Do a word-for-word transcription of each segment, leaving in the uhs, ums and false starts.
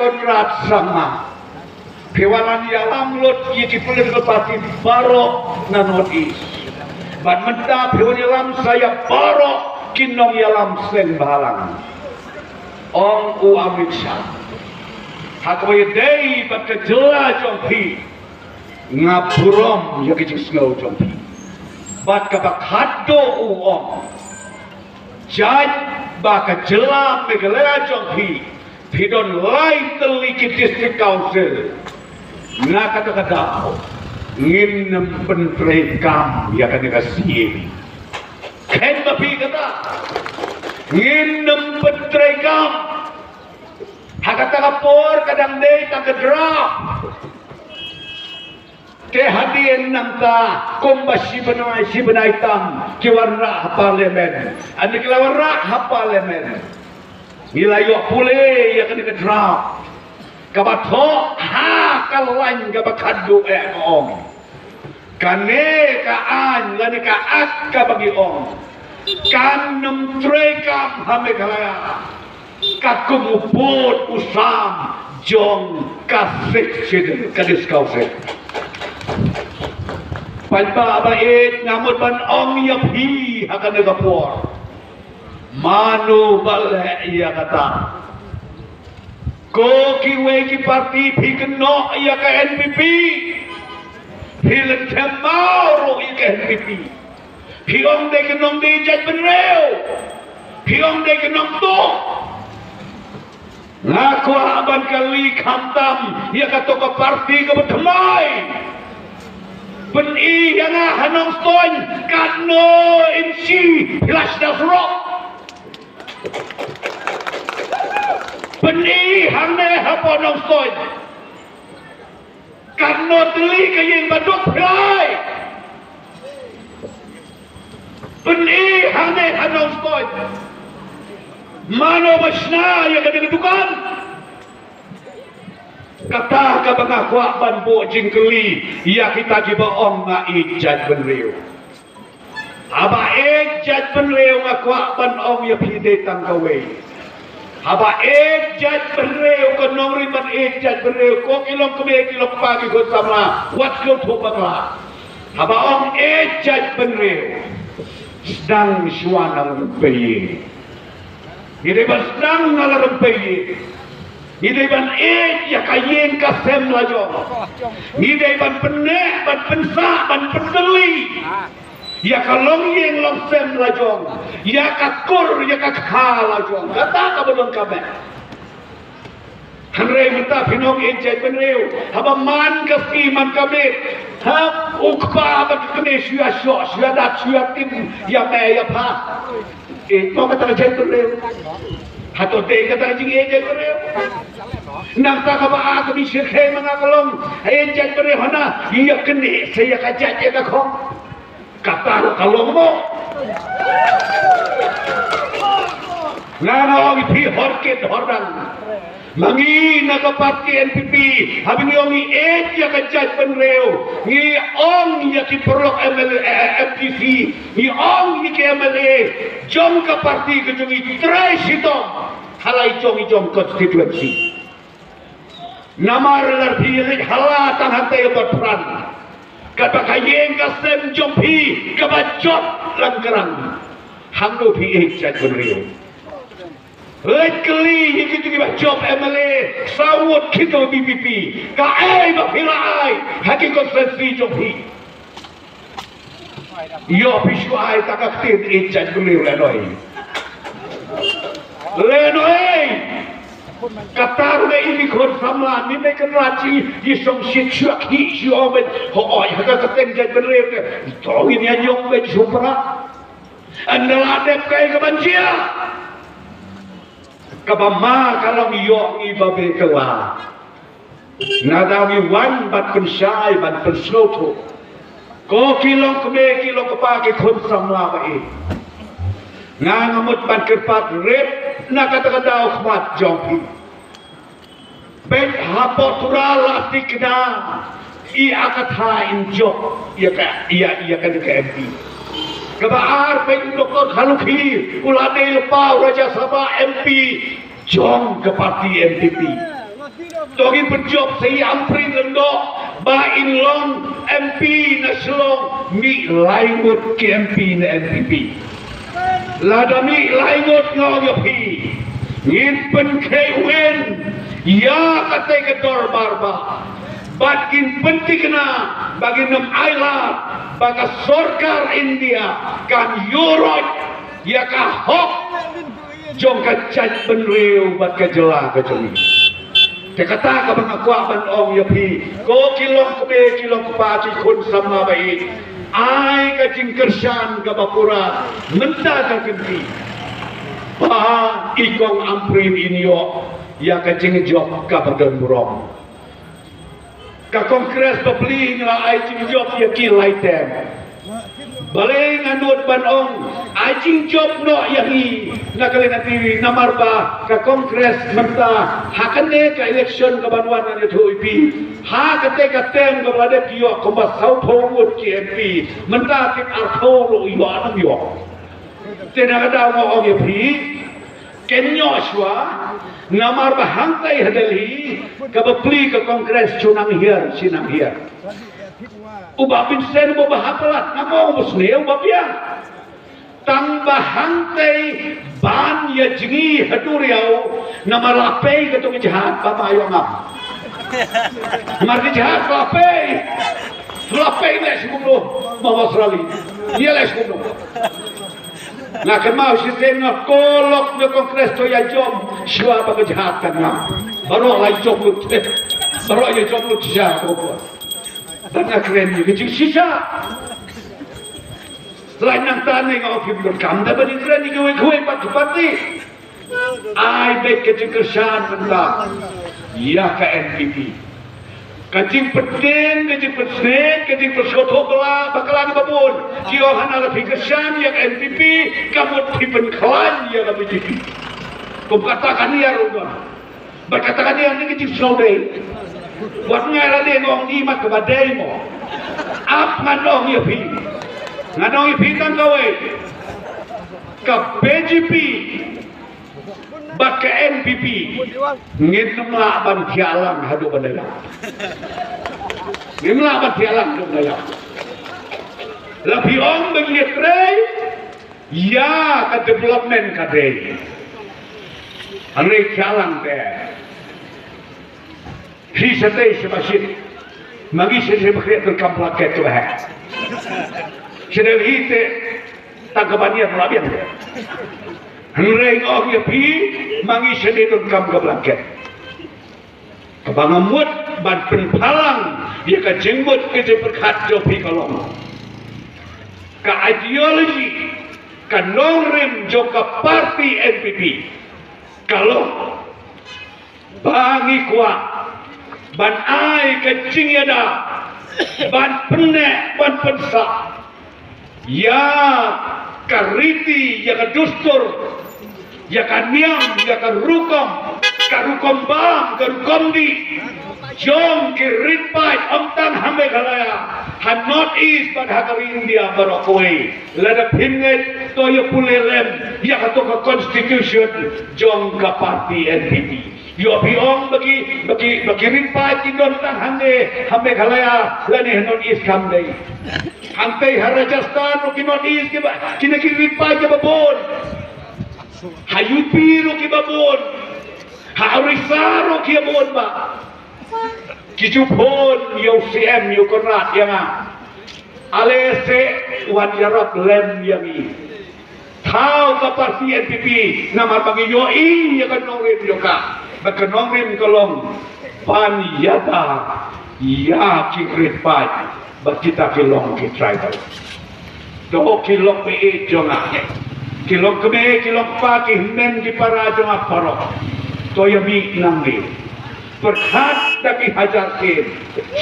Konrad Sangma. Phi wan ïalam lut ïa ki political party baroh na North East. Bad mynta phi wan ïalam sa ïa baroh ki nongïalam seng bhalang. Ong u Amit Shah, ha kaba ïadei bad ka jylla jong phi, nga burom ïa ka jingsngew jong phi. Bad kaba khadduh u ong, jait ba ka jylla Meghalaya jong phi, phi don lai tylli ki district council. Na kata ka daw ngin ym pyntreikam ïa kane ka C A B. Khein ma phi kata, ngin ym pyntreikam. Ha kata ka por ka dang dei tang ka draft. Te hadien nangta kumba shi bnai shi bnai tam ki wanrah ha parliament. Ynda ki la wanrah ha parliament, ngi la ïoh pule ïa kane ka draft kaba thoh ha ka lain kaba khadduh, eh, ka ong, kane ka aiñ lane ka Act kaba ngi ong kan ym treikam ha Meghalaya ka kum u pud u sam jong ka Sixth Schedule, ka Disabled Council. Paidbah ba ïeit, nga mut ban ong ïa phi ha kane ka por, mano ba leh ïa kata? Ko kiwei ki party, phi kynnoh ïa ka N P P, phi lynthem maw ruh ïa ka N P P. Phi ong dei ka nongdie jaitbynriew, phi ong dei ka nongtuh. Nga kwah ban kylli khamtam ïa kato ka party kaba thymmai. Pyni ïa nga ha Nongstoiñ katno inchi phi la shna surok. Pyni hangne hapoh Nongstoiñ katno tylli ka ïing ba duk phi la ai. Pyni hangne ha Nongstoiñ, mano ba shna ïa kane ka dukan? Kata kaba nga kwah ban buh jingkylli ïa kita kiba ong nga ïeit jaitbynriew. Haba ïeit jaitbynriew nga kwah ban ong ïa phi dei tang kawei. Haba ïeit jaitbynriew, ka nongrim ban ïeit jaitbynriew, ko ki longkmie ki longkpa ki khun samla, wat sngewthuh bakla. Haba ong ïeit jaitbynriew, sdang shuwa nang rympei. Ngi dei ban sdang na la rympei ïing. Ngi dei ban ïeit ïa ka ïing ka sem la jong. Ngi dei ban pynneh ban pynsah ban pyntylli ïa ka longïing longsem la jong, ïa ka kur ïa ka kha la jong. Kata kaba don ka met. Hynrei mynta phi nong ïeit jaitbynriew, haba man ka sngi man ka miet, ha, u kpa bad ka kmie shu ïa shoh shu ïa dat shu ïa tim ïa me ïa pha. Eh, mo kata ka jaitbynriew. Hato dei kata ka jingïeit jaitbynriew? Nangta kaba ar ka bishar khei ma nga ka long ïeit jaitbynriew, hana ïa kane sa ïa ka jait ïa ka khong. Kata ruh ka long mo. Nga nga ong ïa phi hor kit hor dang. Ma ngi na ka party N P P, haba ngi ong ngi ïeit ïa ka jaitbynriew, ngi ong ïa ki paralok M L A, eh, M D C, ngi ong ïa ki M L A jong ka party ka jong ngi trei shitom ha la i jong i jong constituency. Namar lada phi leit hala tang hangtai ha Batphran, kata ka ïing ka sem jong phi kaba jot lang krang, hangno phi ïeit jaitbynriew? Leit kylli ïa kito kiba jop M L A, saw ngut kito V P P, kaei ba phi la ai ha ki constituency jong phi? Ïoh phi shu ai tang ka ktien ïeit jaitbynriew lehse lehse. Kata ruh ïa i khun samla, ngi mei kynrad shi, ngi shong shit shuwa khih shuwa mei, hooid ha ka ktien jaitbynriew te, to ngin ïa ñiong mei shu pra. Ynda la dep kaei kaban jia? Kaba ma ka long ïoh ngi ba beh kylla. Nga dang ngi wan ban pynshai ban pynsngewthuh. Ko ki longkmie ki longkpa ki khun samla ba ïeit, nga nga mut ban kyrpad rit na kata ka daw khmat jong phi. Bad hapoh Tura la thikna i a ka thaiñ jop ïa ka, ïa, ïa ka, ka M P. Kaba ar, bad u Doktor Kharlukhi u la dei lypa u Rajya Sabha M P jong ka party N P P. To ngin pynjop sa i Ampareen Lyngdoh ba in long M P na Shillong, mih lai ngut ki M P na N P P. Lada mih lai ngut, nga ong ïa phi, ngin pynkheiwin ïa kata ka dorbar ba, bad ngin pynthikna ba ngin ym ailad ba ka sorkar India kan ïuhroit ïa ka hok jong ka jaitbynriew bad ka jylla ka jong ngi. Te kata kaba nga kwah ban ong ïa phi, ko ki longkmie, ki longkpa, ki khun samla ba ïeit, ai ka jingkyrshan kaba pura mynta ka kynti. Ba i kong Ampareen in ïoh ïa ka jingjop kaba don burom. Ka Congress bapli nga la ai jingjop ïa ki lai term. Balei nga nud ban ong ai jingjop noh ïa ngi na ka liang T V, namar ba ka Congress mynta ha kane ka election kaban wan, ngan ïathuh ïa phi, ha kata ka term kaba la dep ki ïoh kumba sawphew ngut ki M P, mynta tip arphew ruh ïoh, ym ïoh. Te na ka daw nga ong ïa phi, kin ïoh shuwa, namar ba hangtai ha Delhi kaba pli ka Congress, shu nang hiar, shi nang hiar. U Bah Vincent ba, ba ha palat, nga ong ba sniew ba biang. Tang ba hangtai ban ïa jngi ha duriaw, namar la pei kato ka jhad ba ma ïoh ngam. Mar ka jhad la pei, la pei leh shi kumno, ma Australia. Ïa leh shi kumno. Nga kynmaw shisien nga, ko lok na Congress to ïa jop shuwa ba ka jhad kan ngam. Baroh la jop lut. Baroh ïa jop lut shisha ko. Bad nga kren ïa ka jingshisha. Selain nangta ne nga ong phim donkam da ban ïakren ïa kiwei kiwei pat ki parti. Ai beit ka jingkyrshan mynta ïa ka N P P. Ka jingpyntngen, ka jingpynsngew, ka jingpynsngewthuh bakla, bakla kiba bun. Ki ong hana lada phi kyrshan ïa ka N P P, ka mut phi pynkhlaiñ ïa ka B J P. Kum kata kane ruh don. Bad kata kane ne ka jingsngewdei. Wat ngai lade, nga ong ne mat kaba dei mo. Ap ngan ong ïa phi. Ngan ong ïa phi tang kawei. Ka B J P bad ka N P P ngin ym lah ban thiah lang haduh ban da ïap. Ngin ym lah ban thiah lang haduh ban da ïap. La phi ong ba ngi ïatrei ïa ka development ka dei. Hynrei thiah lang te. Phi sa tei sa ba shit. Ma ngi sa tei ba khriat donkam blanket kaba heh. Sa tei hi te tang kaba niam la biang. Hynrei nga ong ïa phi, ma ngi sa tei donkam ka blanket. Kaba nga mut ban pynpaw lang ïa ka jingmut ka jingpyrkhat jong phi ka long, ka ideology, ka nongrim jong ka party N P P ka long ba ngi kwah ban ai ka jingïada, ban pynneh, ban pynsah ïa ka riti, ïa ka dustur, ïa ka niam, ïa ka rukom, ka rukom bam, ka rukom dih jong ki rit paid, ym tang ha Meghalaya, ha North East bad ha ka ri India baroh kawei. Lada phin ngeit, to ïa pule lem ïa kato ka constitution jong ka party N P P. Ïoh phi ong ba ki, ba ki, ba ki rit paid ki don tang hangne ha Meghalaya lane ha North East, kam dei. Hangtei ha Rajasthan ruh ki North East kiba, kine ki rit paid kiba bun. Ha U P ruh kiba bun. Ha Orissa ruh kiba bun ba. Ki ju phone ïa u C M, ïa u Conrad, ïa nga. Ale se wan ïarap lem ïa ngi. Thaw ka party N P P, namar ba ngi ïohi ïa ka nongrim jong ka. Ba ka nongrim ka long ban ïada ïa ki rit paid, ba kita ki long ki tribal. To ki lok baieit jong nga, ki longkmie, ki longkpa, ki hynmen ki para jong nga baroh, to ïa mih nangne. Pyrkhat da ki hajar ktien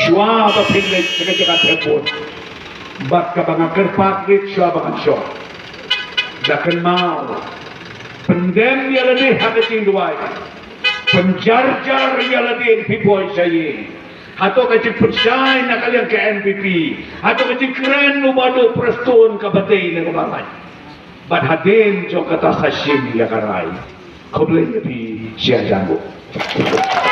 shuwa ba phin leit sha ka jaka thep vote. Bad kaba nga kyrpad rit shuwa ba ngan shong, da kynmaw, pyndem ïa lade ha ka jingduwai, pynjarjar ïa lade, phi poi sha ïing. Hato ka jingpynshai na ka liang ka N P P, hato ka jingkren u Bah Prestone kaba dei ne kaba lait. Bad hadien jong kata sa shim ïa ka rai. Khublei ïa phi, sha jan buh.